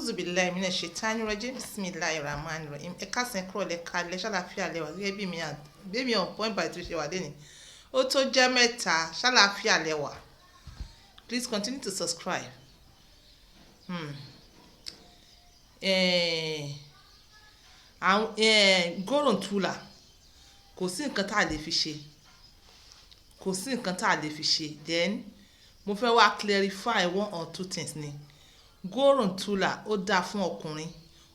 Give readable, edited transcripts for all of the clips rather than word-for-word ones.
Auzubillahi minash shaitani rajim. Bismillahir rahmanir rahim. Ẹ káàsán, kúrọ̀lẹ́, káalẹ́, ṣàlàáfíà lẹ wà? Gẹ́gẹ́ bí mi bí mi on point by two ṣe wà lẹ́ni. Ó tó jẹ́ mẹ́ta, ṣàlàáfíà lẹ wà. Please continue to subscribe. Àwọn gòròǹtùlà, kò sí nǹkan tá a lè fi ṣe. Kò sí nǹkan tá a lè fi ṣe. Then mo fẹ́ wá clarify one or two things ni. Gòròǹtùlà, ó dáa fún ọkùnrin,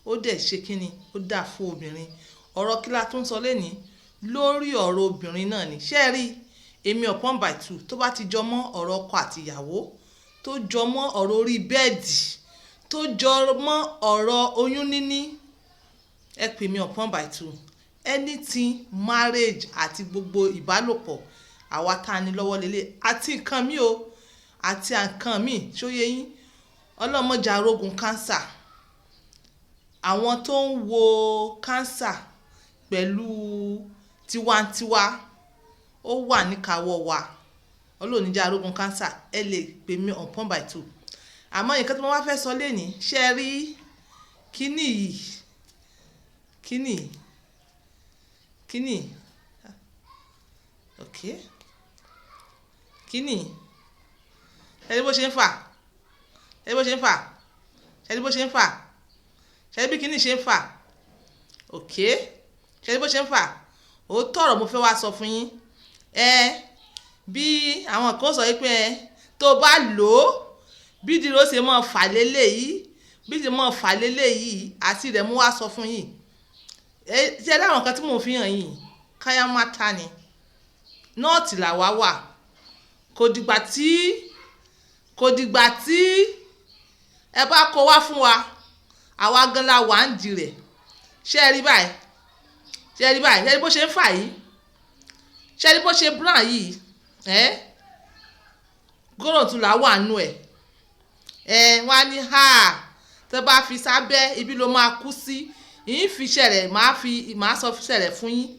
ó dẹ̀ ṣe kíni, ó dáa fún obìnrin. Ọ̀rọ̀ kí la tún sọ lónìí? Lórí ọ̀rọ̀ obìnrin náà ni. Ṣé ẹ rí èmi upon by two, tó bá ti jọ mọ́ ọ̀rọ̀ ọkọ àti ìyàwó, tó jọ mọ́ ọ̀rọ̀ orí bẹ́ẹ̀dì, tó jọ mọ́ ọ̀rọ̀ oyún níní, ẹ pè mí upon by two. Anything marriage àti gbogbo ìbálòpọ̀, àwa tá a ní lọ́wọ́ lélẹ̀ àti nǹkan mi o, àti nǹkan mi. Ṣó yé yín? Ọlọ́mọjà arógun cancer. Àwọn tó ń wo cancer pẹ̀lú tiwantiwa, ó wà níkàáwọ́ wa. Ọlọ́run ní jẹ́ arógun cancer. Ẹ lè pè mí upon by two. Àmọ́ nǹkan tí mo wá fẹ́ sọ lénìí, ṣé ẹ rí kíní yìí? Kíní kíní, okay, kíní, ẹ rí bó ṣe ń fà? Ẹ rí bó ṣe ń fà? Ṣé rí bó ṣe ń fà? Ṣé rí bí kíní ṣe ń fà? Okay, ṣé rí bó ṣe ń fà? Òótọ́ ọ̀rọ̀ mo fẹ́ wá sọ fún yín. Ẹ bí àwọn kan sọ pé ẹ tó bá lò ó, bí ìdí ṣe máa fà léléyìí, bí ìdí máa fà léléyìí, àti rẹ̀ mú wá sọ fún yín. Ẹ ṣe rí àwọn nǹkan tí mò ń fi hàn yín, káyámátá ni. North làwa wà. Kò dìgbà tí ẹ bá kó wá fún wa, àwa gan la wà ń di rẹ̀. Ṣé ẹ rí báyìí? Ṣé ẹ rí báyìí? Ṣé ẹ rí bó ṣe ń fà yìí? Ṣé ẹ rí bó ṣe brown yìí? Ẹ́ gòròtulà wà nù ẹ̀. Ẹ wọ́n á ní ha, tẹ́ bá fi sábẹ́ ibi ló máa kú sí. Yín fi iṣẹ́ rẹ̀, máa fi máa sọ iṣẹ́ rẹ̀ fún yín.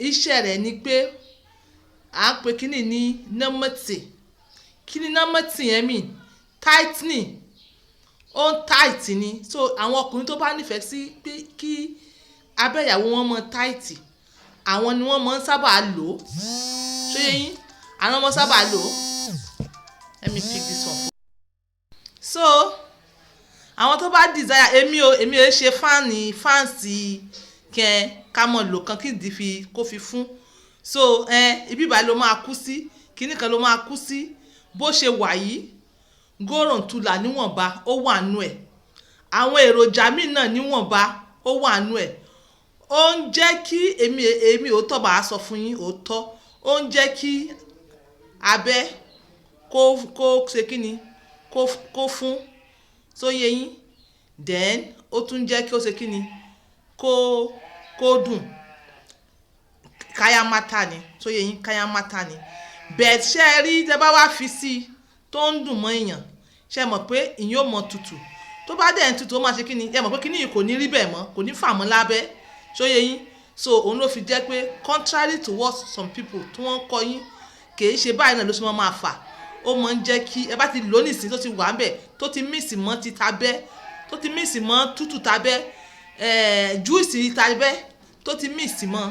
Iṣẹ́ rẹ̀ ni pé à ń pè kíní ní nọ́mọ̀tì. Kíní nọ́mọ̀tì yẹn mean tightening, ó ń tight ni. So àwọn ọkùnrin tó bá nífẹ̀ẹ́ sí pé kí abẹ́ ìyàwó wọn mọ tight, àwọn ni wọ́n máa ń sábà lò ó. Ṣé yé yín? Àwọn ọmọ sábà lò ó. Let me pick this one. So àwọn tó bá desire, èmi o, èmi ò ṣe fan fans kẹ ká mọ̀ lò kan kí ìdí fi kó fi fún. So ẹ ibi ìbá ló máa kú sí, kíní kan ló máa kú sí. Bó ṣe wà yìí, gòròǹtulà níwọ̀nba ó wà nú ẹ̀. Àwọn èròjà míì náà níwọ̀nba ó wà nú ẹ̀. Ó ń jẹ́ kí èmi òótọ́ bá a sọ fún yín òótọ́, ó ń jẹ́ kí abẹ́ kó ṣe kíni, kó fún. So yé yín? Then ó tún jẹ́ kí ó ṣe kíni, kó dùn. Káyámátá ni. So yé yín? Káyámátá ni. Bẹ́ẹ̀ ṣé ẹ rí, tẹ́ bá wá fi sí i tó ń dùn mọ́ èèyàn, ṣé ẹ mọ̀ pé ìyẹn ò mọ̀ tutù? Tó bá dẹ̀ ń tutù, ó máa ṣe kíni? Ẹ mọ̀ pé kíní yìí kò ní rí bẹ́ẹ̀ mọ́, kò ní fà mọ́ lábẹ́. Ṣó yé yín? So òun ló fi jẹ́ pé contrary to what some people tí wọ́n ń kọ́ yín, kì í ṣe báyìí náà ló ṣe máa fà. Ó máa ń jẹ́ kí ẹ bá ti lò ó nísìnyí, tó ti wà ńbẹ̀, tó ti mix mọ́ ti tabẹ́, tó ti mix mọ́ tútù tabẹ́, juice tabẹ́, tó ti mix mọ́,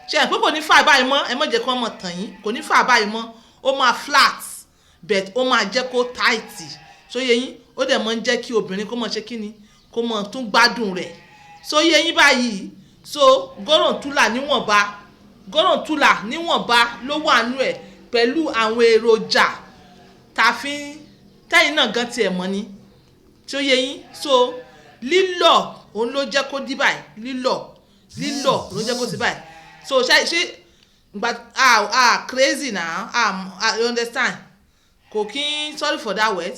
ṣe é pé kò ní fà báyìí mọ́. Ẹ má jẹ́ kí wọ́n mọ̀ tàn yín, kò ní fà báyìí mọ́. Ó máa flat, but ó máa jẹ́ kó tight. Ṣó yé yín? Ó dẹ̀ máa ń jẹ́ kí obìnrin kó máa ṣe kíni, kó máa tún gbádùn rẹ̀. Ṣó yé yín báyìí? So gòròǹtùlà níwọ̀nba, gòròǹtùlà níwọ̀nba ló wà nú ẹ̀ pẹ̀lú àwọn èròjà tá a fi ń tẹ́yìn náà gan tiẹ̀ mọ́ ni. Ṣó yé yín? So lílọ̀ òun ló jẹ́ kó dí báyìí. Lílọ̀, lílọ̀ ló jẹ́ kó sí báyìí. So ṣe but ah ah, crazy now. Ah, you understand? Kò kí n, sorry for that word,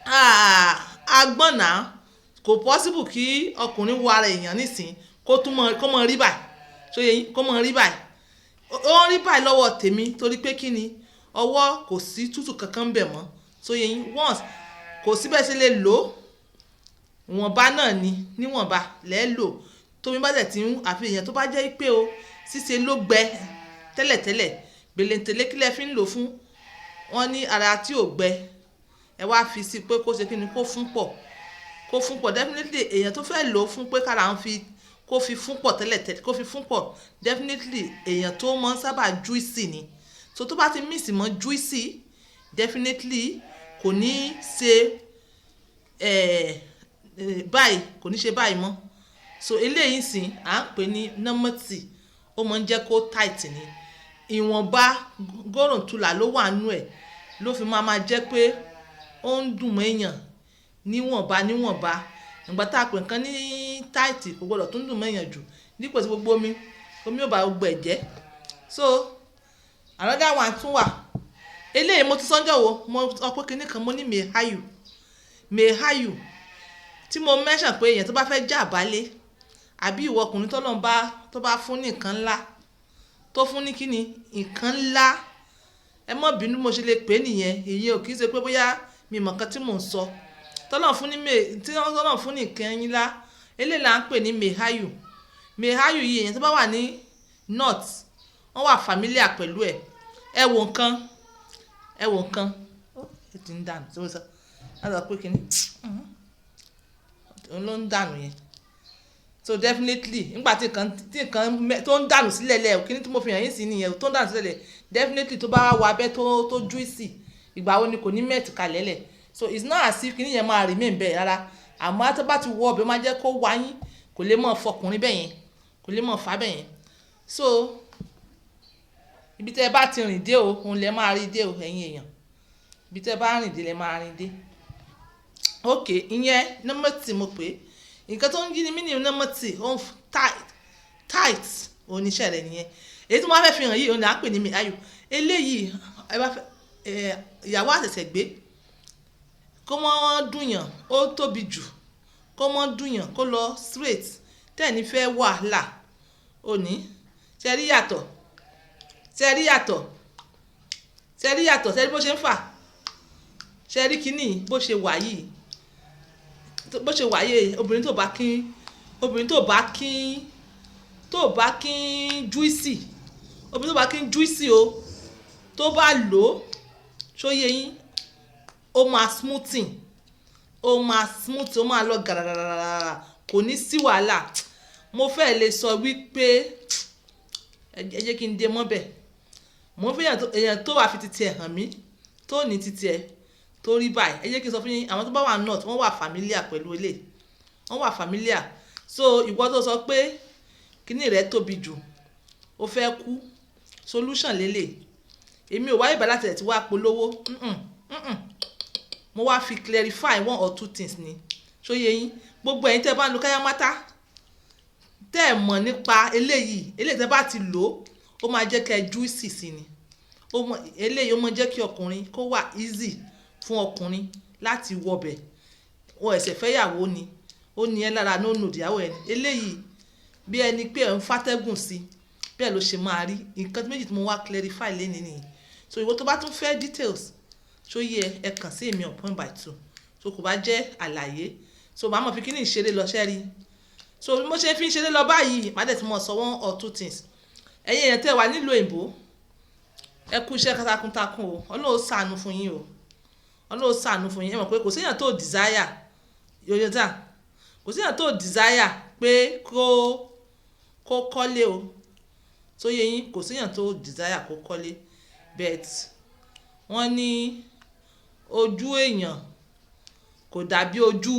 ah, agbọ́n náà. Kò possible kí ọkùnrin wo ara èèyàn nísìn, kó tún mọ kó mọ rí báyìí. Ṣó yé yín? Kó mọ rí báyìí. Ó ń rí báyìí lọ́wọ́ tèmi torí pé kí ni, ọwọ́ kò sí tútù kankan bẹ̀ mọ́. Ṣó yé yín? Once kò sí bẹ́ẹ̀ ṣe lè lò ó, ìwọ̀nba náà ni, níwọ̀nba lẹ́ẹ̀ lò. Tómi bá dẹ̀ ti ń àfi èèyàn tó bá jẹ́ pé o ṣíṣe ló gbẹ tẹ́lẹ̀tẹ́lẹ̀, gbèlèǹtẹ̀lé kílẹ̀ fi ń lò fún wọn ní ara tí ò gbẹ, ẹ wá fi sí pé kó ṣe kí ni, kó fún pọ̀. Kó fún pọ̀, definitely èèyàn tó fẹ́ lò ó fún pé kára ń fi kó fi fún pọ̀ tẹ́lẹ̀ tẹ́lẹ̀, kó fi fún pọ̀, definitely èèyàn tó mọ́ sábà juicy ni. So tó bá ti mix mọ́ juicy, definitely kò ní ṣe báyìí, kò ní ṣe báyìí mọ́. So eléyìí sìn, à ń pè ní nọ́mọ̀tì, ó máa ń jẹ́ kó tight ni. Ìwọ̀nba gòròǹtùlà ló wà nínú ẹ̀, ló fi máa jẹ́ pé ó ń dùn mọ́ èèyàn níwọ̀nba níwọ̀nba. Ìgbà tá a pè nǹkan ní tight, kò gbọdọ̀ tún dùn mọ́ èèyàn jù dípò tí gbogbo omi omi ò bá gbogbo ẹ̀ jẹ́. So another one tún wà. Eléyìí mo ti sọ́njọ́ wo, mo sọ pé kinní kan, mo ní mehayu mehayu tí mo mention pé èèyàn tó bá fẹ́ jà bálé, àbí ìwọ ọkùnrin tọ́lọ́run bá tó bá fún ní nǹkan ńlá, tó fún ní kíni, nǹkan ńlá, ẹ má bínú, mo ṣe lè pè é nìyẹn. Ìyẹn ò kì í ṣe pé bóyá mi mọ̀ nǹkan tí mò ń sọ. Tọ́lọ́run fún ní me tí Ọlọ́run fún ní nǹkan ńlá, eléyìí là ń pè ní mehayu mehayu yìí. Èèyàn tó bá wà ní north, wọ́n wà familiar pẹ̀lú ẹ̀. Ẹ wo nǹkan, ẹ wo nǹkan, ó ti ń dànù tí mo sọ láti sọ pé kíni òun ló ń dànù yẹn. So definitely nígbà tí nǹkan tó ń dànù sílẹ̀ lẹ̀, kíní tí mo fi hàn yín sí nìyẹn tó ń dànù sílẹ̀ lẹ̀. Definitely tó bá wọ abẹ́ tó juicy, ìgbà wo ni kò ní melt kalẹ̀ lẹ̀? So it's not as if kíní yẹn máa remain bẹ́ẹ̀ rárá, àmọ́ tó bá ti wọ ọbẹ̀, máa jẹ́ kó wá yín, kò lè mọ̀ fọkùnrin bẹ́ẹ̀ yẹn, kò lè mọ̀ fà bẹ́ẹ̀ yẹn. So ibi tẹ́ ẹ bá ti rìn dé o, òun lẹ máa rí dé o. Ẹ̀yin èèyàn, ibi tẹ́ ẹ bá rìn dé lẹ máa rìn dé. Ok, ìyẹn nọ́mọ̀tì mo pè é. Nǹkan tó ń jí ni mí ní nọ́mọ̀tì, ó ń tight tight, oníṣẹ́ rẹ̀ nìyẹn. Èyí tí wọ́n fẹ́ fi hàn yìí, òun là ń pè ní mi ayò. Eléyìí, ẹ bá fẹ́ ìyàwó àṣẹ̀ṣẹ̀ gbé, kó mọ́ dùnyàn, ó tóbi jù, kó mọ́ dùnyàn, kó lọ straight, tẹ́ẹ̀ fẹ́ wàhálà òní. Ṣe rí yàtọ̀? Ṣe rí yàtọ̀? Ṣe rí yàtọ̀? Ṣe rí bó ṣe ń fà? Ṣe rí kíní bó ṣe wà yìí? Bó ṣe wà yìí, obìnrin tó bá kí juicy, obìnrin tó bá kí juicy o, tó bá lò ó, ṣó yé yín, ó máa smoothing, ó máa smooth, ó máa lọ gàràràràrà, kò ní sí wàhálà. Mo fẹ́ lè sọ wípé ẹ jẹ́ kí n dé mọ́bẹ̀. Mo ń fẹ́ èèyàn tó wà fi titi ẹ̀ hàn mí, tó ní titi ẹ̀ tó rí báyìí. Ẹ jẹ́ kí n sọ fún yín, àwọn tó bá wà north, wọ́n wà familiar pẹ̀lú eléyìí, wọ́n wà familiar. So ìwọ tó sọ pé kíní rẹ tóbi jù, ó fẹ́ kú, solution lélẹ̀. Èmi ò wáyé bá láti ẹ̀ tí wàá polówó. Mo wá fi clarify one or two things ni. Ṣó yé yín? Gbogbo ẹ̀yin tẹ́ bá ń lo káyámátá, tẹ́ ẹ̀ mọ̀ nípa eléyìí, eléyìí tẹ́ bá ti lò ó, ó máa jẹ́ kẹ́ ẹ juicy sí ni. Eléyìí ó máa jẹ́ kí ọkùnrin kó wà easy fún ọkùnrin láti wọbẹ̀. Wọn ẹ̀sẹ̀ fẹ́yàwó ni, ó ní ẹ lára, ní ó nù ìyàwó ẹ ní. Eléyìí, bí ẹni pé ẹ̀ ń fàtẹ́gùn sí, bẹ́ẹ̀ ló ṣe máa rí. Nǹkan méjì tí mo wá clarify lénìí nìyí. So ìwọ tó bá tún fẹ́ details, ṣó yé ẹ, kàn sí èmi on point by two. So kò bá jẹ́ àlàyé, so màá mọ̀ fi kíní ìṣeré lọ ṣẹ́rí. So bí mo ṣe fi ń ṣeré lọ báyìí, màá dẹ̀ tí mo sọ one or two things. Ẹ̀yin èèyàn tẹ́ wà nílùú òyìnbó, ẹ kú iṣẹ́ takuntakun o. Ọlọ́run ó ṣàánú fún yín o, Ọlọ́run ó ṣàánú fún yín. Ẹ mọ̀ pé kò séèyàn tó desire yóyó tá, kò séèyàn tó desire pé kó kọ́lé o. Tó yé yín? Kò séèyàn tó desire kó kọ́lé, but wọ́n ní ojú èèyàn kò dàbí ojú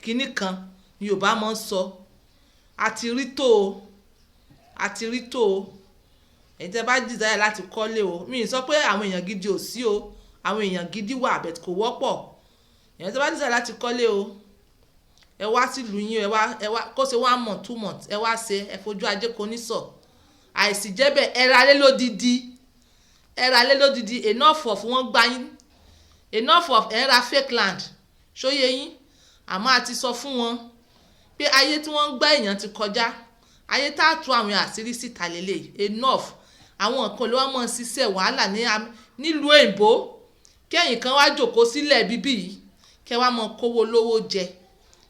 kinní kan ní Yorùbá máa ń sọ. A ti rí tó o, a ti rí tó o. Ẹ̀yin tẹ́ bá desire láti kọ́lé o, mi ì sọ pé àwọn èèyàn gidi ò sí o, àwọn èèyàn gidi wà, but kò wọ́pọ̀. Ẹ̀yin tẹ́ bá desire láti kọ́lé o, ẹ wá sílùú yín, ẹ wá kó ṣe one month, 2 months, ẹ wá ṣe, ẹ fojú ajé kò ní sọ. Àìsí jẹ́bẹ̀, ẹ ra lé lódidi, ẹ ra lé lódidi. Enough of wọ́n gbá yín, enough of ẹ ra fake land. Ṣó yé yín? Àmọ́ a ti sọ fún wọn pé ayé tí wọ́n ń gbá èèyàn ti kọjá. Ayé tá a tú àwọn àṣírí síta lélẹ̀, enough. Àwọn nǹkan ló wá mọ̀ ṣiṣẹ́ wàhálà ní nílùú òyìnbó, kẹ́yìn kan wá jòkó sílẹ̀ bíbí yìí, kẹ́ wá mọ kówó lówó jẹ.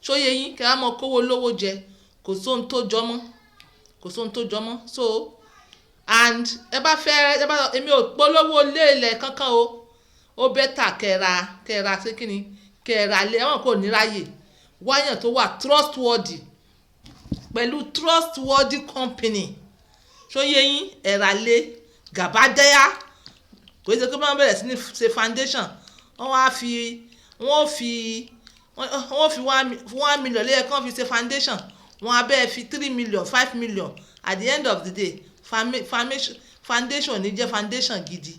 Ṣó yé yín? Kẹ́ wá mọ kówó lówó jẹ, kò sóhun tó jọ mọ́, kò sóhun tó jọ mọ́. So and ẹ bá fẹ́, ẹ bá, èmi ò polówó lé ilẹ̀ kankan o. Ó better kẹ́ra kẹ́ra sí kíni, kẹ́ra lé ẹ̀wọ̀n kò ní ráyè. Wáyàn tó wà trustworthy, pẹ̀lú trustworthy company. Ṣó yé yín? Ẹ ra lé gàbádẹ́yà. Kò ṣe pé wọ́n bẹ̀rẹ̀ sí ní ṣe foundation, wọ́n wá fi wọ́n fi 1 million lé ẹ̀kan fi ṣe foundation, wọ́n á bẹ́ẹ̀ fi 3 million, 5 million. At the end of the day, foundation ní jẹ́ foundation gidi.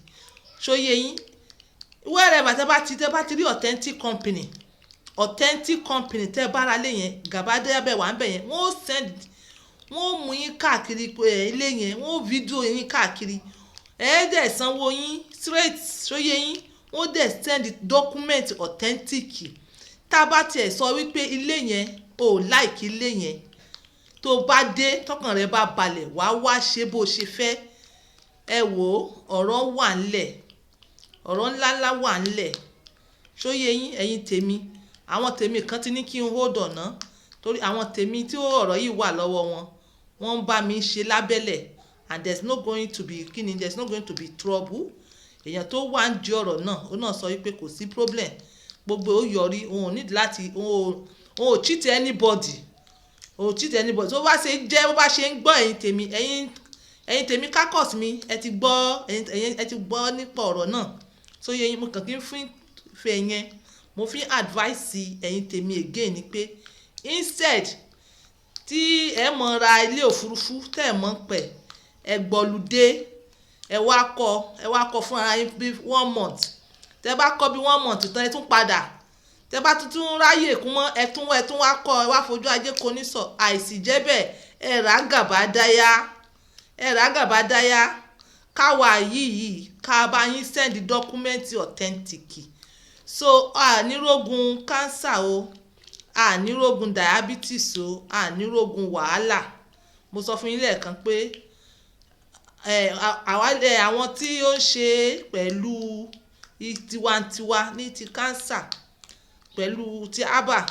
Ṣó yé yín? Wherever tẹ́ bá ti rí authentic company, authentic company tẹ́ bá ra lé yẹn, gàbádẹ́yà bẹ́ẹ̀ wà ń bẹ̀ yẹn, wọ́n ó send, wọ́n ó mú yín káàkiri ilé yẹn, wọ́n ó fídíò yín káàkiri, ẹ dẹ̀ sanwó yín straight. Ṣó yé yín? Wọ́n dẹ̀ send document authentic. Tá a bá tiẹ̀ sọ wípé ilé yẹn ò like ilé yẹn, tó bá dé, tọkàn rẹ bá balẹ̀, wàá wá ṣe bó ṣe fẹ́. Ẹ wò ó, ọ̀rọ̀ wà ńlẹ̀, ọ̀rọ̀ ńláńlá wà ńlẹ̀. Ṣó yé yín, ẹ̀yin tèmi? Àwọn tèmi kan ti ní kí n hold on ná, torí àwọn tèmi tí ọ̀rọ̀ yìí wà lọ́wọ́ wọn, wọ́n ń bá mi ṣe lábẹ́lẹ̀, and there's no going to be kíni, there's no going to be trouble. Èèyàn tó wà ń di ọ̀rọ̀ náà, ó náà sọ wípé kò sí problem, gbogbo ó yọrí. Òun ò need láti, òun ò cheat anybody, òun ò cheat anybody. Tó bá ṣe jẹ́, bó bá ṣe ń gbọ́, ẹ̀yin tèmi, ẹ̀yin tèmi kákọ́s mi, ẹ ti gbọ́, ẹ̀yin ẹ ti gbọ́ nípa ọ̀rọ̀ náà. So yẹ mo kàn kí n fún fẹ́ yẹn, mo fi advice ẹ̀yin tèmi again ni pé instead tí ẹ mọ̀ ra ilé òfurufú tẹ́ ẹ mọ̀ pẹ̀, ẹ gbọ́ludé, ẹ wá kọ́ fún ara yín bí one month. Tẹ́ bá kọ́ bí one month tán, ẹ tún padà. Tẹ́ bá tuntun ráyè kún mọ́, ẹ tún wá kọ́, ẹ wá fojú ajé kò ní sọ. Àìsí jẹ́ bẹ́ẹ̀, ẹ rà gàbá dáyà, ẹ rà gàbá dáyà. Káwa yìí ká bá yín send document authentic. So ànírógun cancer o, ànírógun diabetes o, ànírógun wàhálà. Mo sọ fún yín lẹ́ẹ̀kan pé àwọn tí ó ń ṣe pẹ̀lú tiwantiwa ní ti cancer, pẹ̀lú ti herbal,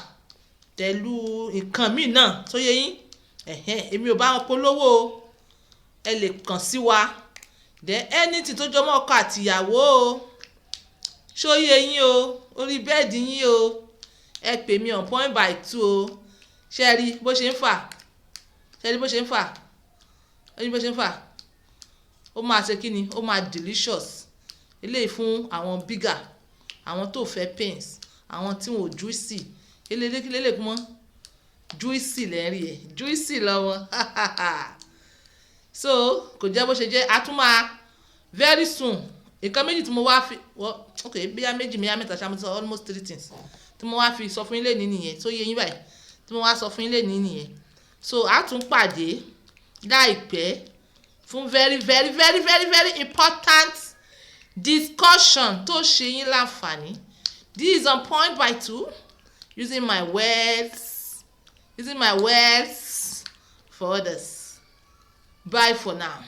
pẹ̀lú nǹkan míì náà tó yé yín. Ẹ̀hẹ́n, èmi ò bá wọn polówó o. Ẹ lè kàn sí wa. Then anything tó jọmọ́ ọkọ àtìyàwó o, ṣó yé yín o, orí bed yín o, ẹ pè mí on point by two o. Ṣé ẹ rí bó ṣe ń fà? Ṣé ẹ rí bó ṣe ń fà? Ẹ rí bó ṣe ń fà? Ó máa ṣe kí ni? Ó máa delicious. Eléyìí fún àwọn bigger, àwọn tó fẹ́ pains, àwọn tí wọn ò juicy. Eléyìí kí lélẹ̀ kú mọ́ juicy lẹ́rìí ẹ̀, juicy lọ́wọ́. So kò jẹ́ bó ṣe jẹ́. A tún máa very soon. Nǹkan méjì tí mo wá fi, well, ok, bíyá méjì, bíyá mẹ́ta ṣá, mo ti sọ almost three things tí mo wá fi sọ fún yín lẹ́ni nìyẹn. Tó yé yín báyìí tí mo wá sọ fún yín lẹ́ni nìyẹn. So a tún pàdé láìpẹ́ fún very very very very very important discussion tó ṣe yín láǹfààní. This is On Point by Two, using my words for others. Bye for now.